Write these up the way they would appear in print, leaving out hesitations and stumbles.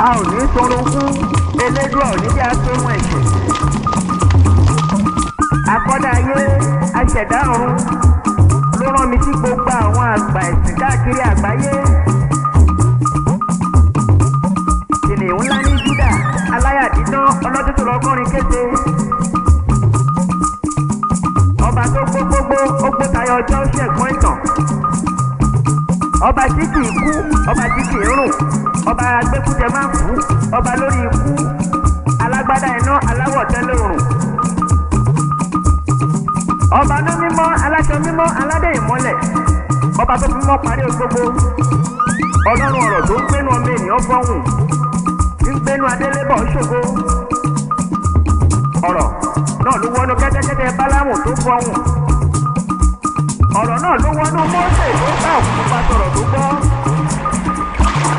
A ò ní sorogún, Elédùà ò ní jẹ́ asorun ẹ̀ṣẹ̀. Akọ́dá ayé, aṣẹ̀dá ọ̀run ló rán mi sí gbogbo àwọn àgbà ẹ̀sìn káàkiri àgbáyé. Kìnìún ńlá ní Júdà, aláyà dídán, ọlọ́dún tó lọ́gọ́rin kése. Ọba tó gbógbógbó, ó gbó tayọ ọjọ́, ó ṣẹ̀gbọ́n ìtàn. Ọba tí kìí kú, ọba tí kìí rùn, ọba agbẹ́kújẹ máa kú, ọba lórí ikú, alágbádá iná, aláwọ̀ tẹ́lẹ̀ òrùn. Ọba ní mímọ́, aláṣọ mímọ́, aládé ìmọ́lẹ̀, ọba tó fi mọ́ parí gbogbo. Ọlọ́run ọ̀rọ̀ tó ń gbénu ọmọ ènìyàn fọ́hùn, ń gbénu adélébọ̀ ṣògo. Ọ̀rọ̀ náà ló wọnú kẹ́tẹ́kẹ́tẹ́ Bálámù tó fọ́hùn. Ọ̀rọ̀ náà ló wọnú Mósè tó bá òkú pa sọ̀rọ̀ tó gbọ́.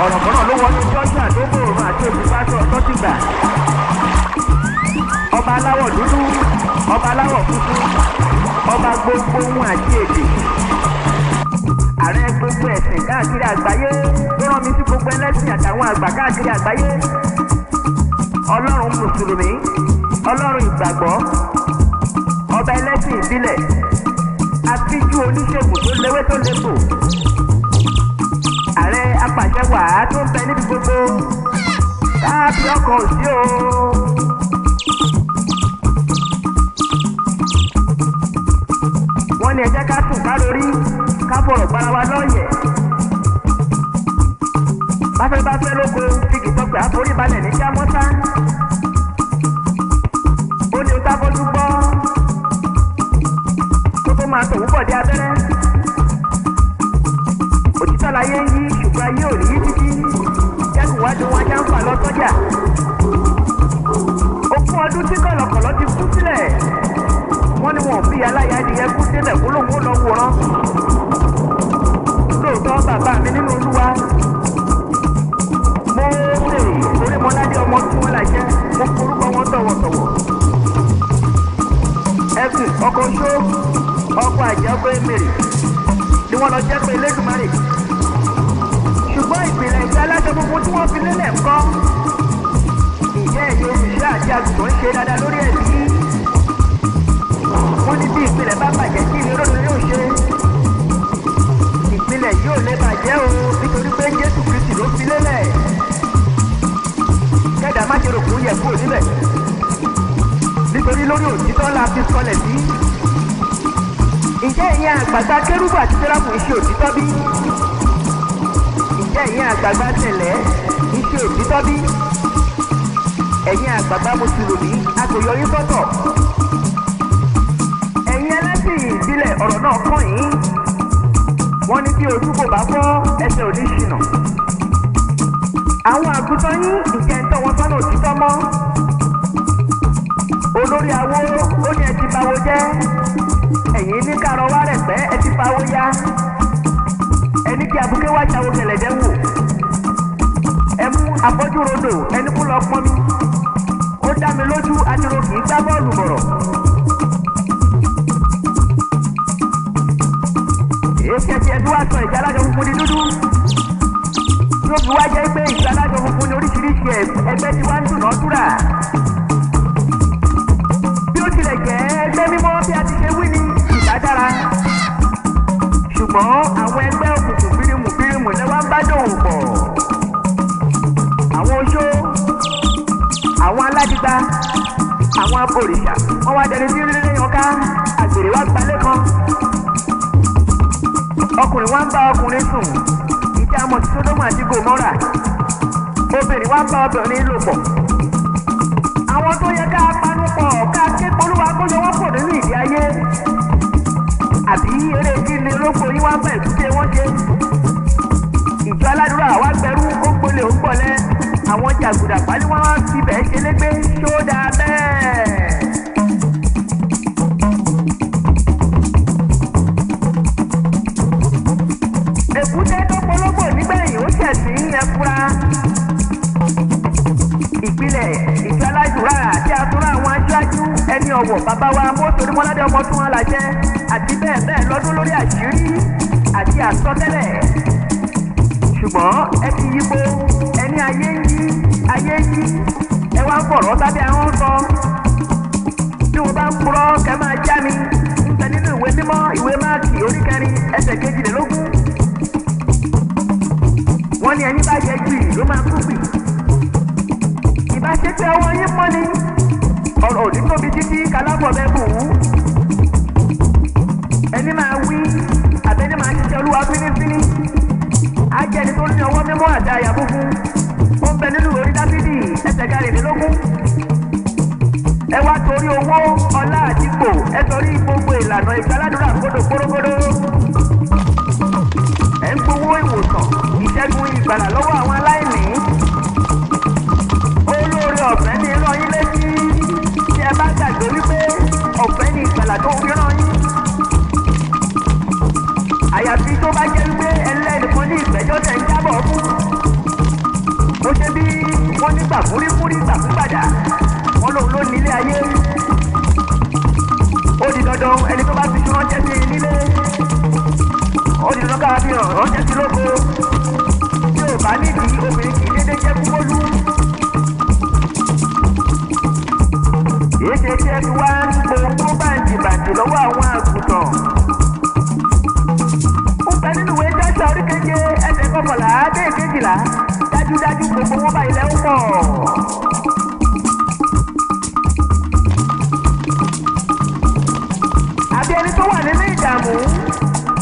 Ọ̀rọ̀ kan náà ló wọnú Joshua tó bòrùn àti òkú sọ̀rọ̀ tó ti gbà. Ọba aláwọ̀ dúdú, ọba aláwọ̀ funfun, ọba gbogbo ohun àti èdè. Ààrẹ gbogbo ẹ̀sìn káàkiri àgbáyé ló rán mi sí gbogbo ẹlẹ́sìn àtàwọn àgbà káàkiri àgbáyé. Ọlọ́run Mùsùlùmí, Ọlọ́run ìgbàgbọ́, ọba ẹlẹ́sìn ìbílẹ̀, afíjú oníṣègùn tó léwé tó légbò. Ààrẹ apàṣẹwàá tó ń bẹ níbi gbogbo, káàbí ọkọ̀ òsì o. Wọ́n ní ẹ jẹ́ ká sùn ká lórí, ká fọ̀rọ̀ gbára wa lọ́yẹ̀. Báfẹ́ lóko, fìgì tọpẹ́ àforíbalẹ̀ ní jámọ́tá. Ó ní tábọ́jú gbọ́ kó tó máa tòwú bọ̀ dé abẹ́rẹ́. Òtítọ́ láyé ń yí, ṣùgbọ́n ayé ò ní yí títí. Jẹ́kùwádùn wọn ajá ń fà lọ sọ́jà. Ogún ọdún tí kọ̀lọ̀kọ̀lọ̀ ti kú sílẹ̀. Wọ́n ní wọn ò fi aláya adìyẹ kú débẹ̀ kó lóun ó lọ wòran. Lóòótọ́ bàbá mi nínú Olúwa, Mósè Orímọládé ọmọ tí wọ́n là jẹ́, mo forúkọ wọn tọ̀wọ̀tọ̀wọ̀. Ẹkùn ọkọ̀ oṣó, ọkọ̀ àjẹ́, ọkọ̀ emèrè ni wọ́n lọ jẹ́ pé Elédùmarè. Ṣùgbọ́n ìpìlẹ̀ ìgbé aláṣọ funfun tí wọ́n fi lélẹ̀ ń kọ́. Ìjẹ́ ẹ̀yin olùṣọ́ àti àgùntàn ń ṣe dáadáa lórí ẹ̀mí? Wọ́n ní bí ìpìlẹ̀ bá bàjẹ́, kí ni olódodo yóò ṣe? Ìpìlẹ̀ yóò lè bàjẹ́ o, nítorí pé Jésù Kristi ló fi lélẹ̀. Kẹ́dà má ṣe rò kó yẹ kúrò níbẹ̀, nítorí lórí òtítọ́ la fi sọlẹ̀ sí. Ǹjẹ́ ìyẹn àgbàgbà kérúbù àti séráfù ń ṣe òtítọ́ bí? Ǹjẹ́ ìyẹn àgbàgbà tẹ̀lẹ́ ń ṣe òtítọ́ bí? Ẹ̀yin àgbàgbà mùsùlùmí, a kò yọ yín sọ́tọ̀. Ẹ̀yin ẹlẹ́sìn ìbílẹ̀, ọ̀rọ̀ náà kàn yín. Wọ́n ní bí ojú kò bá fọ́, ẹsẹ̀ ò ní ṣìnà. Àwọn àgùntàn yín, ìjẹ́ ń tọ́ wọn sọ́nà òtítọ́ mọ́? Olórí awo ó ní ẹ ti báwo jẹ́. Ẹ̀yin ní kárọ̀ wá rẹ̀ pẹ́, ẹ ti fawó yá. Ẹni kí abuké wá jáwó gẹ̀lẹ́dẹ́ wò. Ẹ mú afọ́jú rodò, ẹni kú lọ pọ́nmi. Ó dá mi lójú, adiro kì í gbá bọ́ọ̀lù bọ̀rọ̀. Èsì ẹtì ẹtí wá sọ ìjà alájọ funfun di dúdú. Tí ó fi wá jẹ́ pé ìjà alájọ funfun ní oríṣiríṣi ẹgbẹ́ tí wá ń dùnà dúrà. Bí ó tilẹ̀ jẹ́ ẹgbẹ́ mímọ́ bí a ti ṣe wí ni ìdá dára. Ṣùgbọ́n àwọn ẹgbẹ́ òkùnkùn bírímù bírímù lẹ́wà ń bá dòwò pọ̀. Àwọn oṣó, àwọn alágbígba, àwọn abòrìṣà, wọ́n wá dẹni tí ń rí ọká, àgbèrè wá gbalẹ̀ kan. Ọkùnrin wá ń bá ọkùnrin sùn, ìjà mọ̀ sí Sódómù àti Gòmórà. Obìnrin wá ń bá obìnrin lò pọ̀. Àwọn tó yẹ ká panu pọ̀ ká ké polúwa kó yọ wọ́n pọ̀ nínú ìdí ayé. Àbí eré kí ni olóko yín wá bẹ̀ ṣe wọ́n ṣe? Ìjọ aládùúrà wá gbẹrú, ó gbolè, ó gbọ̀lẹ́. Àwọn jàgùdà pálí wọn wá fi bẹ́ẹ̀ ṣe légbé, ṣó dáa bẹ́ẹ̀? Èkúté tó polówó nígbẹ̀yìn ó ṣẹ̀sín, ẹ̀fúra. Ìpìlẹ̀ ìjọ aládùúrà àti àtúrà àwọn aṣáájú ẹni ọ̀wọ̀ bàbá wa Mósè Orímọládé ọmọ tí wọ́n là jẹ́ àti bẹ́ẹ̀ bẹ́ẹ̀ lọ́dún lórí àṣírí àti àsọtẹ́lẹ̀. Ṣùgbọ́n ẹ ti yípo ẹni ayé ń yí. Ayé yí ẹ wá ń fọ̀rọ̀ sábẹ́ ahọ́n sọ. Bí mo bá ń purọ́ kẹ́ máa já mi. Ń bẹ nínú ìwé mímọ́, ìwé Máàkì orí 4 ẹsẹ̀ 22. Wọ́n ní ẹni bá yẹ jù ló máa kú gbì. Ìbá ṣe pé ọwọ́ yín mọ́ ni ọ̀rọ̀ òní tóbi títí kalábọ̀ bẹ́ẹ̀ bù ú. Ẹni máa wí àbẹ́ni máa ṣiṣẹ́ Olúwa fínífíní. Á jẹ́ ẹni tó ní ọwọ́ mímọ́ àti àyà funfun. Ó ń bẹ nínú orí Dáfídì ẹsẹ̀ 24. Ẹ wá torí owó, ọlá àti ipò, ẹ torí gbogbo ìlànà ìgbàládùra gbọdọ̀ gbórógbódó. Ẹ ń gbowó ìwòsàn, ìṣẹ́gun, ìgbàlà lọ́wọ́ àwọn aláìní. Olóore ọ̀fẹ́ ní rán yín létí. Tí ẹ bá gbàgbé wípé ọ̀fẹ́ ní ìgbàlà tó fi rán yín. Àyàfi tó bá jẹ́ wípé ẹlẹ́nìkan ní ìgbẹ́jọ́ tẹ̀ ń jábọ̀ fún. Ó ṣe bí wọ́n ní gbàfúrífúrí gbàfúgbàdà, wọ́n lòun ló nílé ayé. Ó di dandan ẹni tó bá fi ránṣẹ́ sí i nílé. Ó di dandan káwá fi hàn ránṣẹ́ sí lóko. Tí ò bá nídìí, obìnrin kì í dédé jẹ́ kúmólú. Èyí ṣe tí ẹ fi wá ń gbowó bàǹtìbàǹtì lọ́wọ́ àwọn àgùntàn. Ó bẹ nínú ìwé Jáṣà orí 7 ẹsẹ̀ 11 dé 12. Dájúdájú gbogbo owó báyìí lẹ́ ń pọ̀. Àbí ẹni tó wà nínú ìdààmú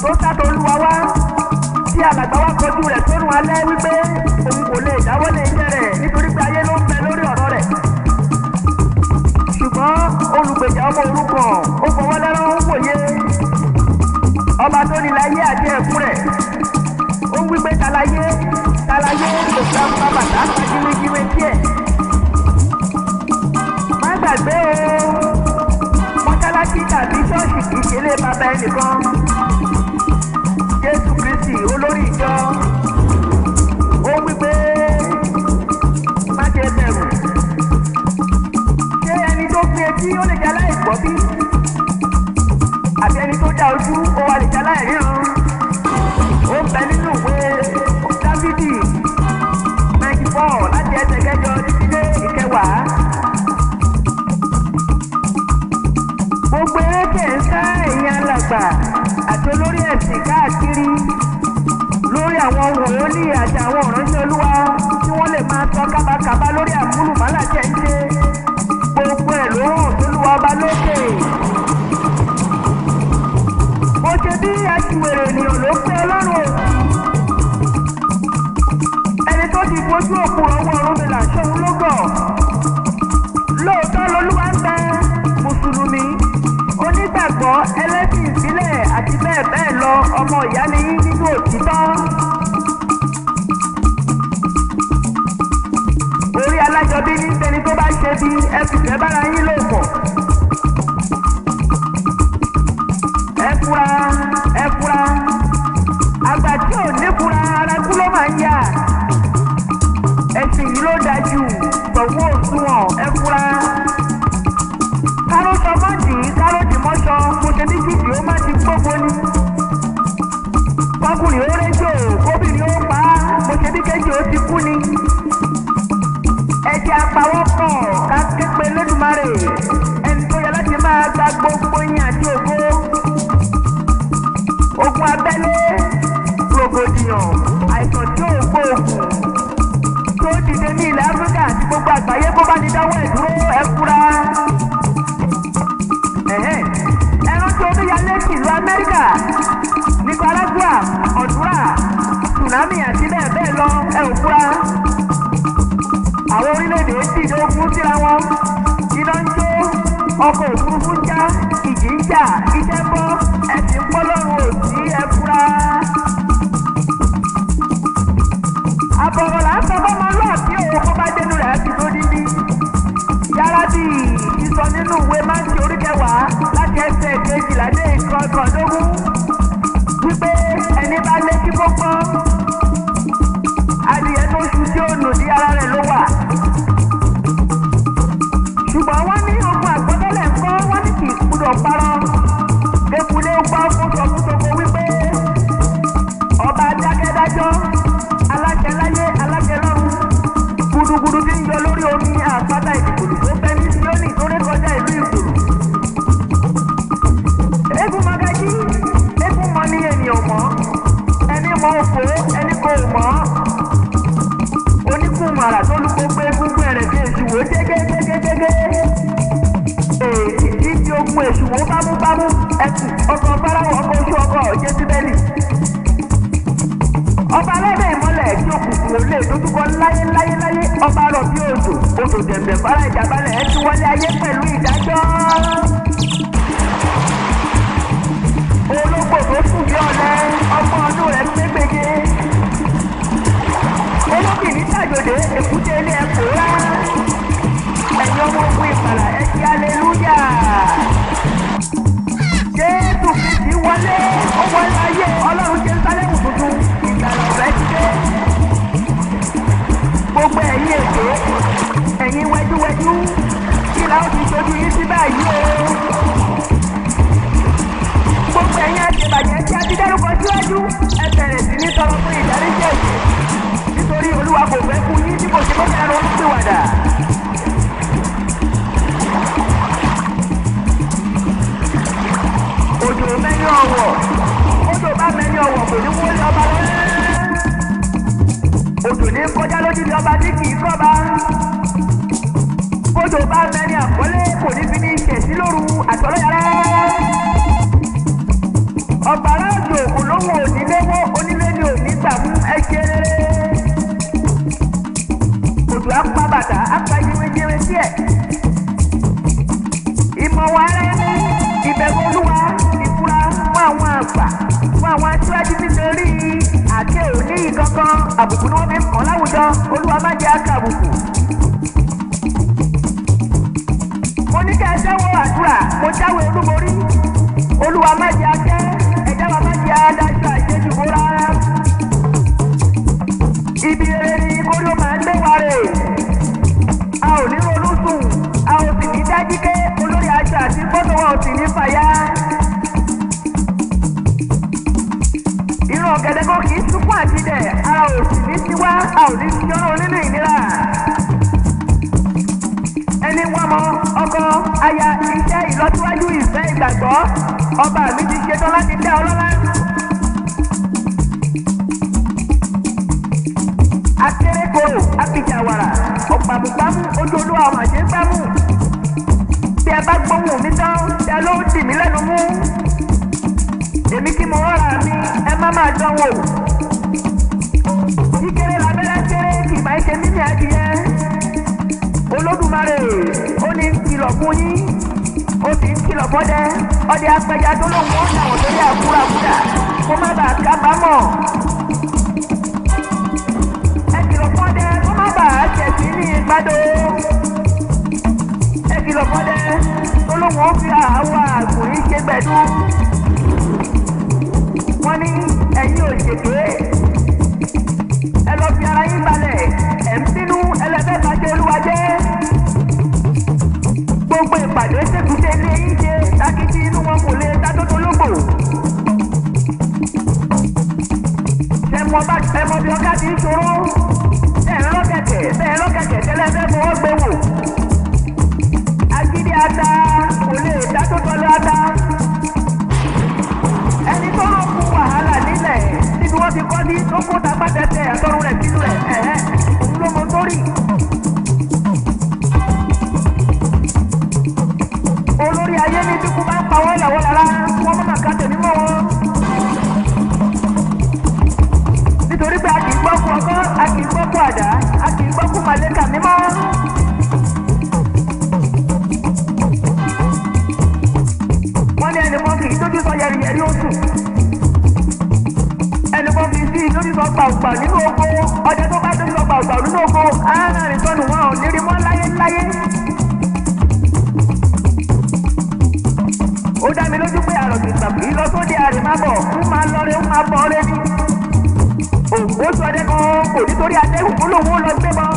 tó sátọ Olúwa wá, tí alàgbà wa kọjú rẹ̀ sórun alẹ́ wípé òun kò lè dáwọ́lé iṣẹ́ rẹ̀ nítorí pé ayé ló ń bẹ lórí ọ̀rọ̀ rẹ̀. Ṣùgbọ́n olùgbèjà ọmọ òrukàn ó fọwọ́ lẹ́rán ń wòye. Ọba tó ní láyé àti ẹ̀kún rẹ̀ ó ń wípé talayé talayé kò fẹ́ pa bàtà jíwéjíwé díẹ̀. Má gbàgbé o, mọ́ṣáláṣí tàbí ṣọ́ọ̀ṣì kì í ṣe ilé bàbá ẹnìkan. Jésù Kristi olórí ìjọ ó wípé má ṣe bẹ̀rù. Ṣé ẹni tó fi etí ó lè jẹ́ aláìgbọ́ bí? Àbí ẹni tó dá ojú ó wà lè jẹ́ aláìríran? Ó ń bẹ nínú ìwé Dáfídì 94 láti ẹsẹ̀ 8 títí dé 10. Gbogbo eré tẹ̀ ń sá ẹ̀yin alàgbà àti olórí ẹ̀sìn káàkiri lórí àwọn wòlíì àti àwọn ìránṣẹ́ Olúwa tí wọ́n lè máa sọ kábàkábà lórí àmúlùmálà tẹ̀ ń ṣe. Gbogbo ẹ̀ ló hàn sólúwa ọba lókè. Mo ṣe bí aṣiwèrè ènìyàn ló pé Ọlọ́run òsì. Ẹni tó ti fojú òkú ọwọ́ Ọ̀rúnmìlà ṣóun ló gọ̀. Lóòótọ́ lolúwa ń bẹ Mùsùlùmí, onígbàgbọ́, ẹlẹ́sìn ìbílẹ̀ àti bẹ́ẹ̀ bẹ́ẹ̀ lọ, ọmọ ìyá ni yín nínú òtítọ́. Orí alájọbí ní tẹni tó bá ṣe bí ẹ fìfẹ́ bára yín lò pọ̀. Ẹ fura, ẹ fura, àgbà tí ò ní fura ara kú ló máa ń yà. Ẹ̀sìn yìí ló dájú, tọ̀wọ́ òṣùwọ̀n, ẹ fura. Káró sọ mọ́dì, káró dì mọ́ṣọ, mo ṣe ní jìjì ó má ti gbóbo ni. Kọkùnrin ó réjò, kóbìnrin ó pa á, mo ṣe bí kéjì ó ti kú ni. Ẹ jẹ́ apawọ́pọ̀ ká képe Lódùmarè, ẹni tó yẹ láti máa gba gbogbo yín àti ògo. Ogun abẹ́lé, rògbòdìyàn, àìsàn tí ò gbóògùn tó dìde ní ilẹ̀ Áfíríkà àti gbogbo àgbáyé kó bá ní dáwọ́ ẹ̀ dúró, ẹ fura. Ẹ rántí omíyalé tìlú Amẹ́ríkà, Nicaragua, Honduras, tsunami àti bẹ́ẹ̀ bẹ́ẹ̀ lọ, ẹ ò fura. Àwọn orílẹ̀-èdè dìde ogun síra wọn, iná ń jó, ọkọ̀ òfurufú ń já, ìjì ń jà, iṣẹ́ ń bọ́, ẹ̀sìn ń pọ́ lọ́rùn òsì, ẹ fura. Àbọ̀rọ̀ là ń sọ fọ́mọlúàbí o, kó bá dénú rẹ̀ á ti tó dídí. Yàrá bí ìsọ nínú ìwé Máńtì orí 10 láti ẹsẹ̀ 12 dé 19 wípé ẹni bá létí kó gbọ́. Adìyẹ tó ṣu tí ó nù sí ara rẹ̀ ló wà. Ṣùgbọ́n wọ́n ní ogun àgbọ́tẹ́lẹ̀ ń kọ́, wọ́n ní kì í gbúdọ̀ parọ́. Ekulé gbọ́ kó sọ fún toko wípé àrà tó lù gbogbo egungun ẹ̀rẹ̀kẹ́ èṣù wò jégégégégégé. Èyí tí ogun èṣù wò bámúbámú ẹkùn ọkọ̀ fáráwọ̀ ọkọ̀ ojú ọkọ̀ Jésíbẹ́lì. Ọba alẹ́bẹ̀ ìmọ́lẹ̀ tí òkùnkùn ò lè dojúkọ láyé láyé láyé ọba rọ̀ bí òjò odò dẹ̀m̀dẹ̀ fara ìjàbalẹ̀ ẹ ti wọlé ayé pẹ̀lú ìdájọ́. Ológbò tó sùn bí ọ̀lẹ ọgbọ́n ọdún rẹ̀ pégbèje. Olókìní tàjòdè èkúté ilé ẹ pòórá. Ẹ̀yin ọmọ ogun ìpàlà ẹ ti aleluya. Jésù Kristi wọlé ó wọlé ayé Ọlọ́run Jerúsálẹ́mù tuntun ìgbàlà ọ̀fẹ́ ti dé. Gbogbo ẹ̀yin èké ẹ̀yin wẹ́dúwẹ́dú kí la ó ti ṣojú yín sí báyìí o. Gbogbo ẹ̀yin àṣebàjẹ́ tí a ti dárúkọ síwájú ẹ bẹ̀rẹ̀ sí ní tọrọ fún ìdáríjì ẹ̀ṣẹ̀ nítorí Olúwa kò fẹ́ kú yín tí kò ṣe kó fẹ́ ronúpìwàdà. Òjò mẹ́ni ọ̀wọ̀ òjò bá mẹ́ni ọ̀wọ̀ kò ní wọlé ọba lọ́rẹ́. Òjò ní kọjá lójúde ọba tí kì í kọ́ba. Bójò bá mẹ́ni àkọlé kò ní fi ní ìṣẹ̀sí lóru àtọ́lọ́yàrá. Ọ̀gbàrá òjò kò lóhùn òní léwó onílé ni òní gbà mú ẹ̀jẹ̀ rere. Òjò apá bàtà apá yewéyewé díẹ̀. Ìmọ̀ wa rẹ̀ ní ìbẹ̀rù Olúwa ìfura fún àwọn àgbà fún àwọn aṣíwájú nítorí àti òní kankan àbùkù ni wọ́n fi ń kàn láwùjọ Olúwa má jẹ́ àkàbùkù. Mo ní kẹ́ ẹ jẹ́wọ́ àdúrà mo jáwé olúborí Olúwa má jẹ́ akẹ́ ẹ̀dá wa má jẹ́ adájọ́ àṣejù bóra. Ibi rere ni kóró máa ń gbé wa rè. A ò ní ronú sùn, a ò sì ní dájú ké olórí aṣọ àti fọ́tò wa ò sì ní fàyà. Ìran ọ̀gẹ̀dẹ̀ kan kì í sunkún àtidẹ̀, ara ò sì ní tiwá, a ò ní yọrọ nínú ìnira. Ẹni wọ́n mọ ọkọ, aya, iṣẹ́ ìlọsíwájú ìfẹ́ ìgbàgbọ́, ọba mi ti ṣetán láti dá ọ lọ́lá. Akérèkọ́rò apìjàwàrà ọ̀pàmùpámú ojú olúwa ọmọ àṣẹ gbámú. Bí ẹ bá gbóhùn mi tán, tẹ ló ń dì mí lẹ́nu mú. Èmi kí mo rọra mi, ẹ má máa dán wò. Kíkéré labẹ́rẹ́ kéré kì máa ṣe mímí adìyẹ. Olódùmarè ó ní ń kìlọ̀ fún yín. Ó sì ń kìlọ̀ fọ́dẹ. Ọdẹ apẹja tó lóun ó dàwọ̀ lórí àkúràkúdà kó má bàa kábàámọ̀. Ẹ kìlọ̀ fọ́dẹ kó má bàa ṣẹ̀sín ní ìgbàdo. Ẹ kìlọ̀ fọ́dẹ tó lóun ó fi àwọ̀ àgùnrín ṣe gbẹ̀dú. Wọ́n ní ẹ̀yin òṣèké. Ẹ lọ fi ara yín balẹ̀. Ẹ̀ ń bínú ẹlẹ́fẹ́ bàjẹ́ Olúwa jẹ́. Gbogbo ìpàdé ṣèkúté ilé yín ṣe tákìtì inú wọn kò lè tátótó lógbò. Ẹmọ bá ẹmọ bí ọ̀gá ti ń ṣòro. Bẹ́ẹ̀ ń rọ́kẹ̀kẹ̀ bẹ́ẹ̀ ń rọ́kẹ̀kẹ̀ tẹ́lẹ̀ fẹ́ fọwọ́ gbé wò. Agídí ata kò lè tátótó lọ ata. Ẹni tó lọ fún wàhálà nílẹ̀ níbi wọ́n ti kọ́ sí tó kó tapá tẹsẹ̀ àtọrun rẹ̀ sínú rẹ̀ ẹ̀hẹ́ òun ló mọ sórí. Olórí ayé ní bí kú bá ń pa wọ́n làwọ́ lára wọ́n mọ̀ màkà tẹ̀mí mọ́ wọn. Nítorí pé a kì í gbọ́ kú ọkọ́, a kì í gbọ́ kú àdá, a kì í gbọ́ kú màlẹ́kà mímọ́. Wọ́n ní ẹnìkan kì í tójú sọ yẹriyẹri oṣù. Ẹnìkan kì í sí tójú sọ gbàùgbà nínú oko. Ọjà tó bá tójú sọ gbàùgbà nínú oko, á náà rìn sọnù wọn ò ní rí mọ́ láyé láyé. Ó dá mi lójú pé àròjù tàbí lọ sóde àrèmábọ̀ ń máa lọre ń máa bọ̀ ọ́rẹ́ ní. Ògbóṣù ọdẹ kan kò nítorí atẹ́gùn kó lóun ó lọ gbé bọ́.